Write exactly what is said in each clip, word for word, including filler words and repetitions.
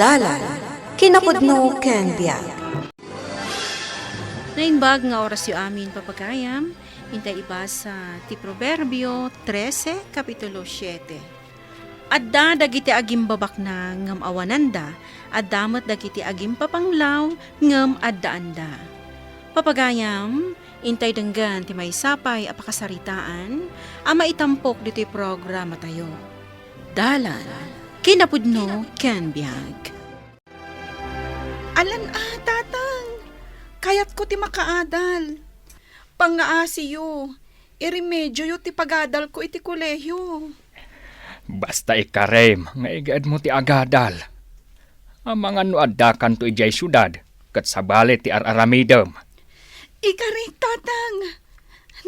Dalan, kinapudno ken biag. Naimbag nga orasyo amin, papagayam, intay ibasa ti Proverbio trese, kapitulo siete. Adda dagiti agimbabaknang ngem awananda, adda met dagiti agimpapanglaw ngem addaanda. Papagayam, intay denggen ti maysa pay a pakasaritaan a maitampok ditoy programatayo. Dalan, kinapudno ken biag. Alan a, Tatang! Kayatko ti makaadal. Pangngaasiyo, iremedioyo ti pagadalko iti kolehiyo. Basta ikarem nga igaedmo ti agadal. Amangan no addakanto idiay siudad, ket sabali ti ar-aramidem. Ikari, Tatang!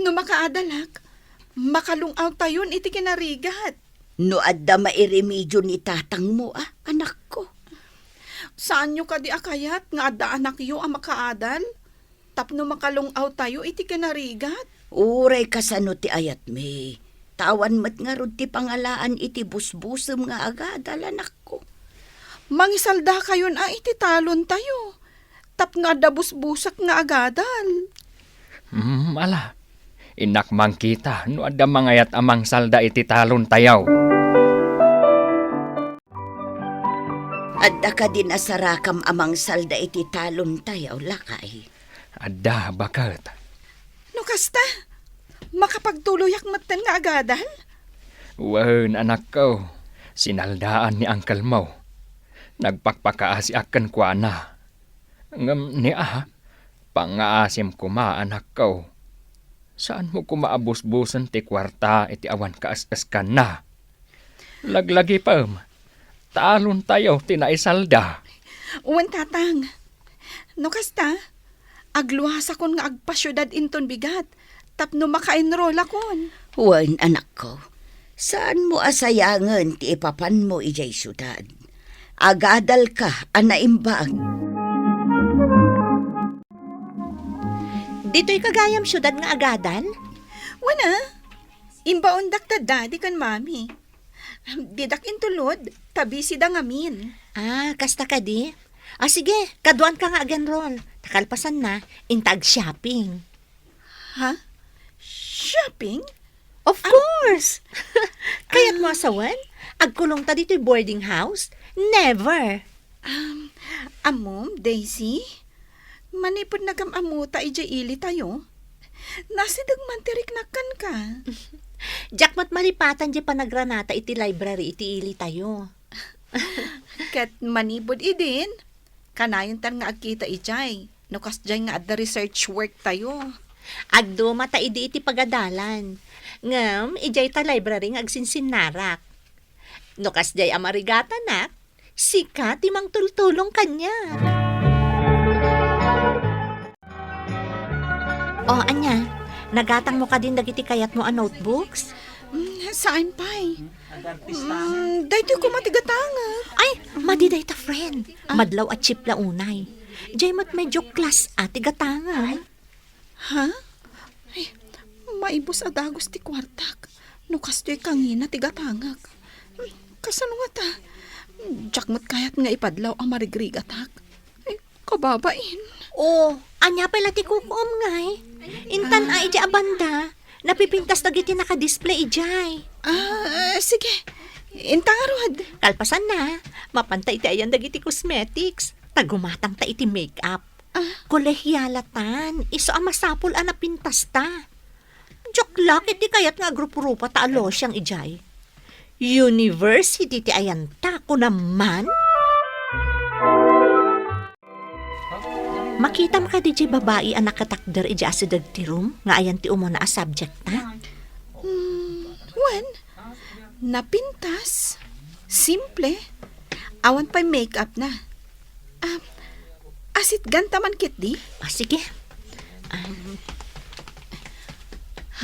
No makaadalak, makalung-awtayon iti kinarigat. No adda mairemedio ni tatangmo, a, anakko. Saanyo kadi a kayat nga adda anakyo a makaadal? Tapno makalung-awtayo iti kinarigat? Uray kasano ti ayatmi. Ta awan met ngarud ti pangalaan iti busbusem nga agadal, anakko. Mangisaldakayon a iti talontayo. Tapno adda busbusek nga agadal. Hmm, ala. Innak mangkita no adda mangayat a mangsalda iti talontayo. Adda kadi nasarakam a mangsalda iti talontayo, lakay? Adda, baket. No kasta, makapagtuloyak metten nga agadal? Wen, anakko, sinaldaan ni angkelmo. Nagpakpakaasiak kenkuana. Ngem ni a, pangngaasim koma, anakko. Saanmo koma a busbusen ti kuarta iti awan kaes-eskanna. Laglagipem, talontayo ti naisalda. Wen, Tatang. No kasta, agluasakon nga agpasiudad inton bigat, tapno maka-enrollakon. Wen, anakko, saanmo a sayangen ti ipapanmo idiay siudad. Agadalka a naimbag. Ditoyka gayam siudad nga agadal? Wen a, imbaondak da Daddy ken Mommy. Didak intulod, ta busy da ngamin. Ah, kasta kadi? Ah, sige, kaduanka nga ag-enroll. Ta kalpasanna, inta ag-shopping. Ha? Shopping? Of course! Kayatmo a sawen? Agkulongta ditoy boarding house? Never! Um, ammom, Daisy? Manipud nagam-ammota idiay ilitayo, nasideg man ti riknak kenka. Diak met malipatan diay panagranata iti library iti ilitayo. Ket manipud idin, kanayontan nga agkita idiay, no kasdiay nga adda research work tayo. Agdumata idi iti pagadalan. Ngem, idiay ta library nga agsinsinnarak. No kasdiay a marigatanak, sika ti mangtultulong kaniak. O, ania? Nagatangmo kadin dagiti kayatmo a notebooks? Mm, saan pay? Mm, daytoy koma ti gatangek. Ay, madi dayta, friend. Ah? Madlaw a chip la unay. Diay met medyo class a ti gatangek. Ha? Ay, maibus a dagus ti kuartak. No kastoy kangina ti gatangek. Hmm, kasano ngata? Diak met kayat nga ipadlaw a marigrigatak. Ay, kababain. O, ania pay la ti kukuom ngay? Intan a, ah, iti a banda, napipintas dagiti nakadisplay idiay. Ah, sige. Inta ngarud. Kalpasanna, mapanta iti ayan dagiti cosmetics. Ta gumatangta iti make-up. Ah. Kolehialatan, isu a masapul a napintasta. Diak la ket ti kayat nga agrup-rupa ta a losyang idiay. University ti ayanta, kunam man? Makitam kadi diay babai a nakatakder idiay asideg ti room nga ayan ti umuna a subject ta? Hmm, wen, napintas, simple, awan pay make-up na. Ah, asitganta man ketdi? Ah, sige. Ah.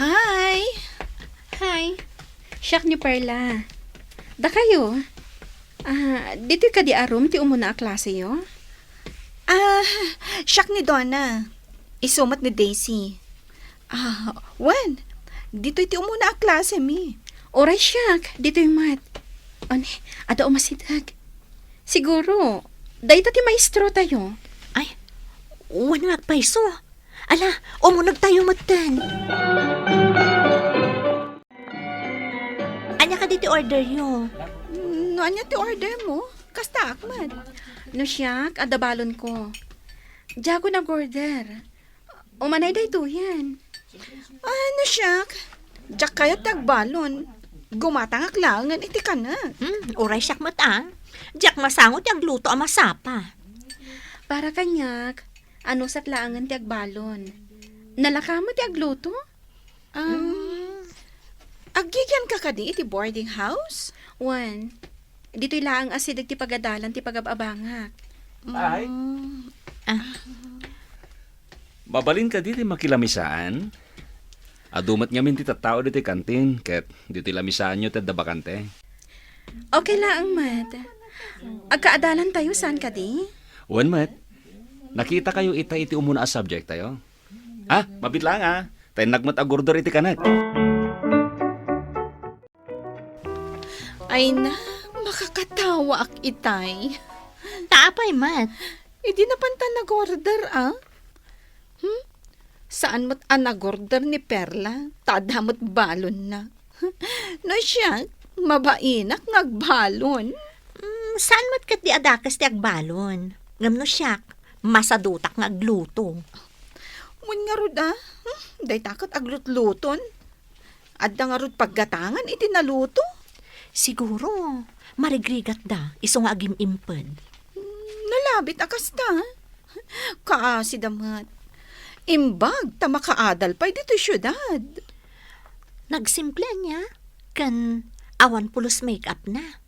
Hi! Hi. Siak ni Perla. Dakayo? Ah, ditoy kadi a room ti umuna a klaseyo? Ah, siak ni Donna. Isu met ni Daisy. Ah, wen, ditoy ti umuna a klasemi. Uray siak, ditoy met. Oni, adda umasideg. Siguro, dayta ti maestrotayo. Ay, wen nga agpayso. Ala, umunegtayo metten. Ania kadi ti orderyo? No ania ti ordermo, kastaak met. No siak, adda balonko. Diakon agorder. Umanay daytoyen. Ah, no siak, diak kayat ti agbalon. Gumatangak laengen iti kanek. Hmm, uray siak met a. Diak masango ti agluto a masapa. Para kaniak, anusat laengen ti agbalon. Nalaka met ti agluto? Um, aggigianka kadi iti boarding house? Wen, ditoy laeng asideg ti pagadalan ti pagab-abangak. Ay. Mm. Ah. Mabalin kadi ti makilamisaan? Adu met ngamin ti tattao ditoy kantin, ket ditoy lamisaanyo ti adda bakante. Okay laeng met. Agkaadalantayo, saan kadi? Wen met. Nakitakayo ita iti umuna a subject tayo. Ah, mabiit laeng a. Ta innak met agorder iti kanek. Ay na, makakatawaak itay. Ta apay met? Idi napan ta nag-order, ah? Hmm? Saan met a nag-order ni Perla, ta adda met balonna. No siak, mabainak nga agbalon. Mm, saan met ketdi a dakes ti agbalon. Ngem no siak, masadutak nga agluto. Wen ngarud, ah? Hmm? Dayta ket aglutluton? Adda ngarud paggatangan iti naluto? Siguro, marigrigatda, isu nga agim-imped. Hmm, nalabit a kasta. Kaasida met. Imbag ta makaadal pay ditoy siudad. Nagsimple ania, ken awan pulos make-up na.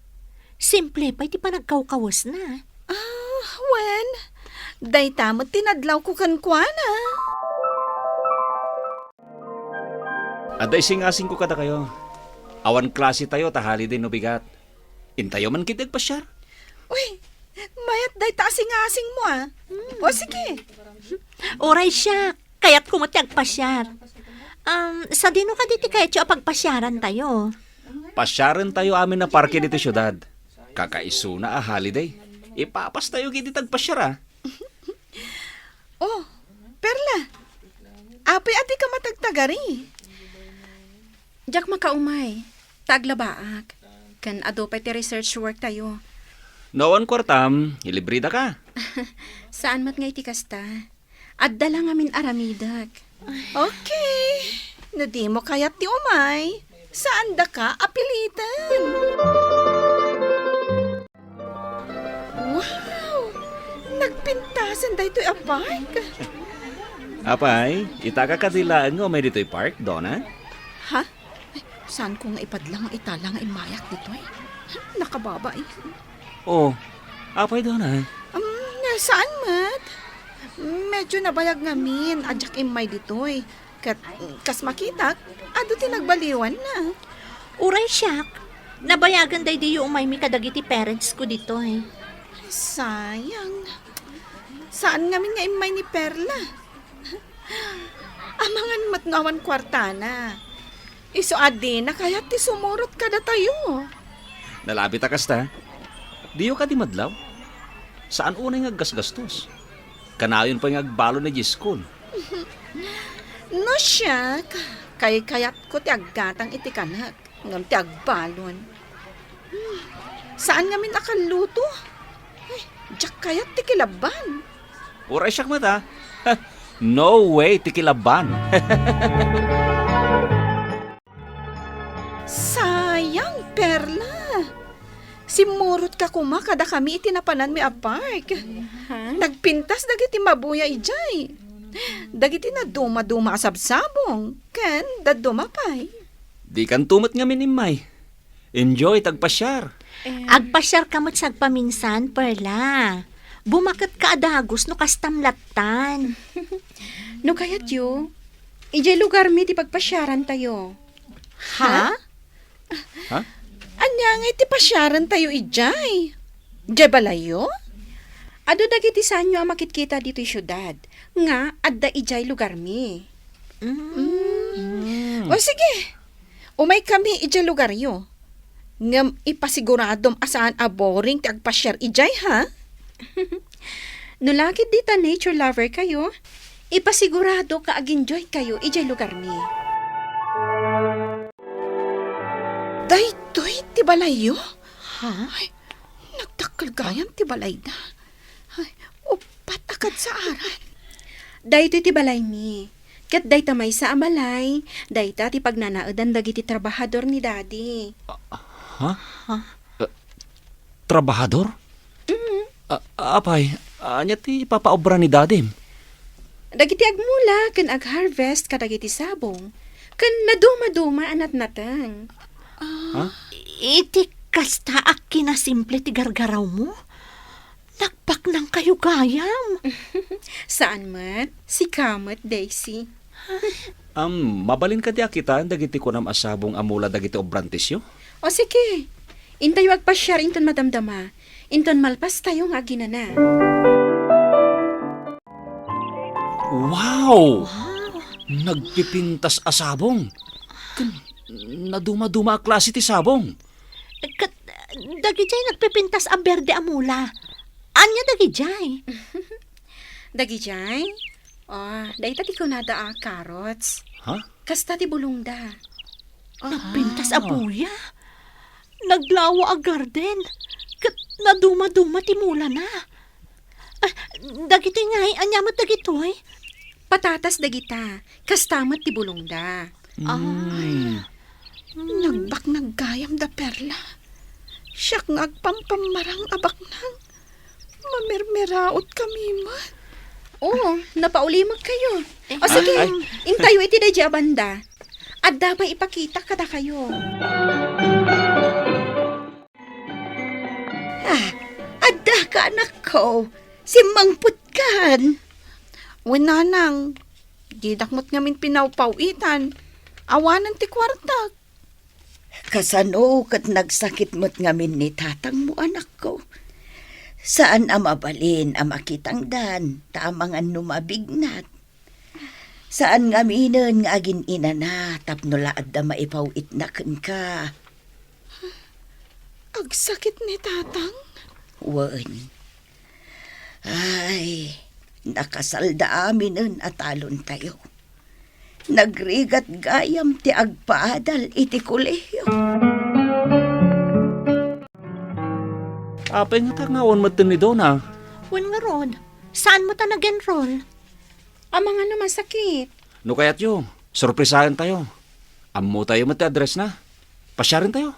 Simple pay ti panagkawkawesna. Ah, wen, dayta met ti nadlawko kenkuana. Adda isingasingko kadakayo. Awan klase tayo ta holiday no bigat. Intayo man ketdi agpasiar. Uy, mayat dayta a singasingmo, ah. Hmm. O, sige. Uray siak, kayatko met ti agpasiar. Um, sadino kadi ti kayatyo a pagpasiarantayo? Pasiarentayo amin a parke ditoy siudad. Kakaisuna a holiday. Ipapastayo ketdi ti agpasiar, ah. Oh, Perla, apay a dika matagtagari? Diak makaumay, ta aglabaak. Ken adu pay ti research work tayo. No awan kuartam, ilibridaka. Saan met nga iti kasta. Adda la ngamin aramidek. Okay. No dimo kayat ti umay, saandaka a piliten. Wow! Nagpintasan daytoy a park. Apay, itaka kadi laeng nga umay ditoy park, Dona? Ha? Ay, saanko nga ipadla nga ita la nga immayak ditoy? Nakababa, eh. Oh, apay, Dona? Um, saan met? Medyo nabayag ngamin a diak immay ditoy. Ket, kas makitak, adu ti nagbaliwanna. Uray siak, nabayagan daydiyo umaymi kadagiti parents ko ditoy. Sayang. Saan ngamin nga immay ni Perla? Amangan met no awan kuartana. Isu a dina kayat ti sumurot kadatayo. Nalabit a kasta. Diyo kadi madlaw? Saan unay nga aggasgastos? Kanayon pay nga agbalon idiay school. No siak, kaykayatko ti aggatang iti kanek, ngem ti agbalon. Hmm, saan ngamin a kalluto? Ay, diak kayat ti kilabban. Uray siak met, a. No way ti kilabban. Sayang, Perla. Simmurotka koma kadakami iti napananmi a park. Ha? Nagpintas dagiti mabuya idiay. Dagiti nadumaduma a sabsabong, ken dadduma pay. Dikanto met ngamin immay. Enjoy, tagpasiar. Em. Agpasiarka met sagpaminsan, Perla. Bumaketka a dagus no kastam lattan. No kayatyo, idiay lugarmi ti pagpasiarantayo. Ha? Ha? Ania ngay ti pasiarantayo idiay? Diay balayyo? Adu dagiti saanyo a makitkita ditoy siudad nga adda idiay lugarmi. Mm. Mm. O sige, umaykami idiay lugaryo. Ngem ipasiguradom a saan a boring ti agpasiar idiay, ha? No la ket dita nature lover kayo, ipasigurado ka aginjoy kayo idiay lugar mi. Daytoy ti balayyo? Ha? Ay, nagdakkel gayam ti balayda. Ay, uppat a kadsaaran. Daytoy ti balaymi. Ket dayta maysa a balay, dayta ti pagnanaedan dagiti trabahador ni Daddy. Ah, ha? Ha? Eh, trabahador? Mm. Ah, apay, ania ti ipapaobra ni Dadim? Dagiti agmula ken agharvest kadagiti sabong, ken naduma-duma a natnateng. Ha? Iti kasta a kinasimple ti gargarawmo? Nagbaknang kayo gayam. Saan met, sika met, Daisy. Am, mabalin kadi a kitaen dagiti kunam a sabong a mula dagiti obrantisyo? O sige, intayo agpasiar inton madamdama, inton malpastayo nga aginana. Wow! Wow! Nagpipintas a sabong. Ken naduma-duma a klase ti sabong. Ket dagidiay nagpipintas a berde a mula. Ania dagidiay? Dagidiay? Oh, dayta ti kunada a carrots. Ha? Kasta ti bulongda. Nagpintas a Ah. buya. Naglawa a garden. Ket naduma-duma ti mulana. Ah, dagitoy ngay, ania met dagitoy? Patatas dagita. Kasta met ti bulongda. Mm. Nagbaknang gayam da Perla. Siak nga agpampammarang a baknang. Mamirmiraot kami met. Oo, napaulimek kayo. Eh. O sige, Ay. intayo iti daydi a banda. Adda pay ipakita kadakayo. Ah, adda ka, anakko. Simmangpetkan. Wen, nanang, didak met ngamin pinawpaw-itan. Awanen ti kuartak. Kasano ket nagsakit met ngamin ni tatangmo, anakko? Saan a mabalin a makitangdan, ta amangan no mabignat. Saan ngaminen nga agin-inana tapno la adda maipaw-itna kenka. Agsakit ni tatang? Wen. Ay, nakasalda aminen a talontayo. Nagrigat gayam ti agpaadal iti kolehio. Apay ngata nga awan metten ni Dona? Wen ngarud, saan met a nag-enroll? Amangan no masakit. No kayatyo, sorpresaentayo. Ammotayo met ti addressna. Pasiarentayo.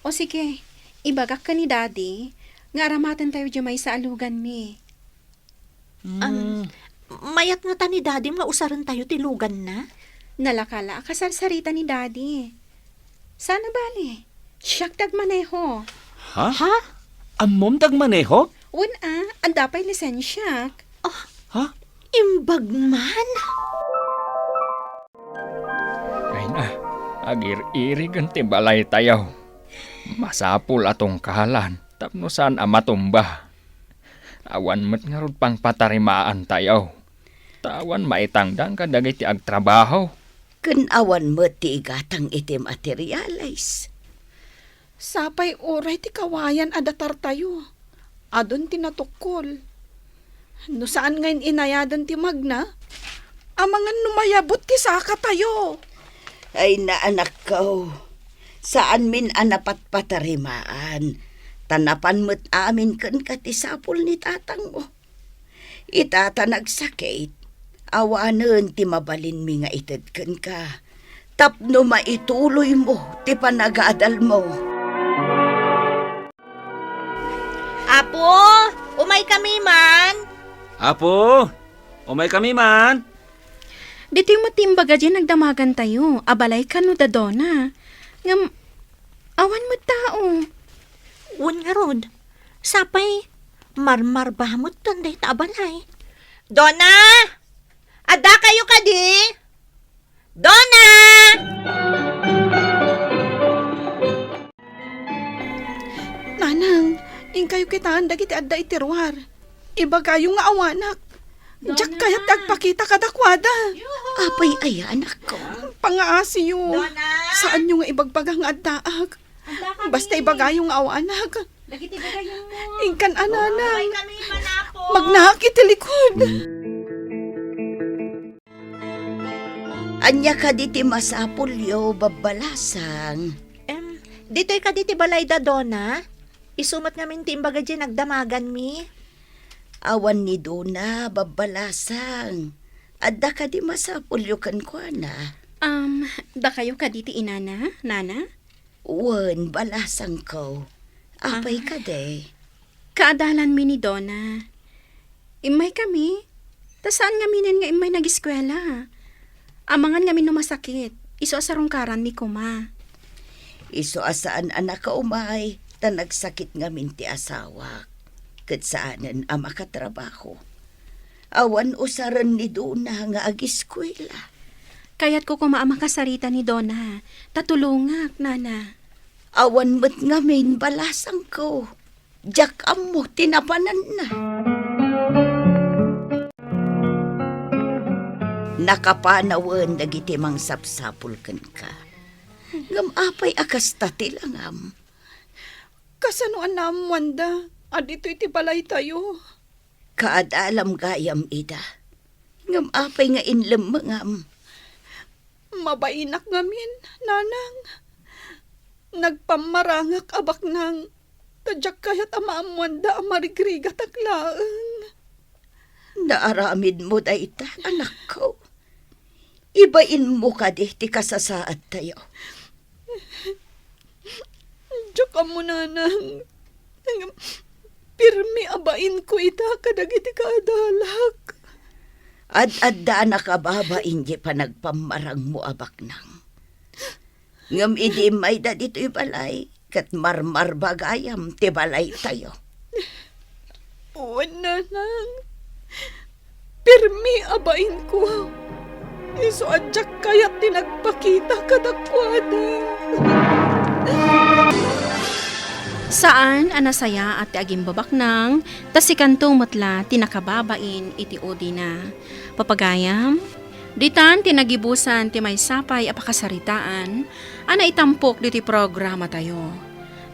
O sige, ibagak ken ni Daddy nga aramatentayo diay maysa a luganmi. Am, Mm. mayat ngata ni Dadim nga usarentayo ti luganna? Nalaka la a kasarsarita ni Daddy. Saan a bale, siak ti agmaneho. Ha? Ha? Ammom ti agmaneho? Wen a, adda pay lisensiak. Ah, Ha? Imbag man? Ay na, agir-irigen ti balaytayo. Masapul a tungkalan tapno saan a matumba. Awan met ngarud pangpatarimaantayo. Ta awan maitangdan kadagiti agtrabaho. Ken awan met ti igatang iti materiales. Sapay uray ti kawayan a datartayo. Adun ti natukkol. No saan nga in-inayadan ti magna, amangan no mayabut ti sakatayo. Ay, naanakko, saanmin a napatpatarimaan, ta napan met amin kenka ti sapul ni tatangmo. Ita ta nagsakit, awanen ti mabalinmi nga ited kenka, tapno maituloymo ti panagadalmo. Apo, umaykami man. Apo, umaykami man. Ditoy met ti imbaga diay nagdamagantayo a balay kano da Dona. Ngem, awan met tao. Wen ngarud, sapay marmarba met ton dayta a balay. Dona! Adda kayo kadi? Dona! Nanang, inkayo kitaen dagiti adda iti ruar. Ibagayo nga awanak. Diak kayat ti agpakita kadakuada. Apay aya, anakko? Pangaasiyo. Dona! Saanyo nga ibagbaga nga addaak. Basta ibagayo nga awanak. Dagiti gagayon mo. Inkan anana. Ay, kami manapol. Magnaak iti likod. Ania kadi ti masapulyo, babbalasang? Em, ditoy kadi ti balayda, Dona? Isu met ngamin ti imbaga diay nagdamaganmi. Awan ni Dona, babbalasang. Adda kadi masapulyo kenkuana? Am, dakayo kadi ti inana, nana? Wen, balasangko. Apay Ah. kadi? Kaadalanmi ni Dona. Immaykami, ta saan ngaminen nga immay nagiskuela. Amangan ngamin no masakit, isu a sarungkaranmi koma. Isu a saan a nakaumay, ta nagsakit ngamin ti asawak. Ket saanen a makatrabaho. Awan usaren ni Dona nga agiskuela. Kayatko koma a makasarita ni Dona, ta tulongak, nana. Awan met ngamin balasangko. Diak ammo ti napananna. Nakapanawen dagiti mangsapsapul kenka. Ngem apay a kasta ti langam? Kasano a naammoanda a ditoy ti balaytayo? Kaadalam gayam ida. Ngem apay nga inlemmengam? Mabainak ngamin, nanang. Nagpammarangak a baknang, ta diak kayat a maammoanda a marigrigatak laeng. Naaramidmo dayta, anakko. Ibainmo kadi ti kasasaadtayo. Diak ammo, nanang. Ngem pirmi a bainko ita kadagiti kaadalak. Ad-adda a nakababain ti panagpammarangmo a baknang. Ngem idi immayda ditoy balay, ket marmarba gayam ti balaytayo. Wen, nanang. Pirmi a bainko. Isu a diak kayat ti nagpakita kadakuada. Saan a nasayaat ti agimbabaknang, ta sikanto met la ti nakababain iti udina. Papagayam, ditan ti nagibusan ti maysa pay a pakasaritaan a naitampok ditoy programatayo.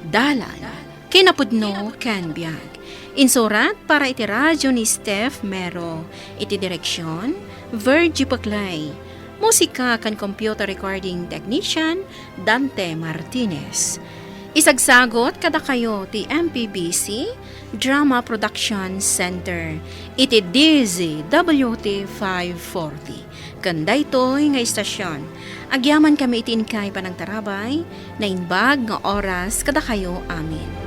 Dalan, kinapudno ken biag. Insurat para iti radyo ni Steph Mero. Iti direksion, Virgie Peclay. Musika ken computer recording technician, Dante Martinez. Isagsagot kadakayo ti M P B C Drama Production Center iti D Z W T five forty. Ken daytoy nga istasyon, agyamankami iti inkay panangtarabay, naimbag nga oras kadakayo amin.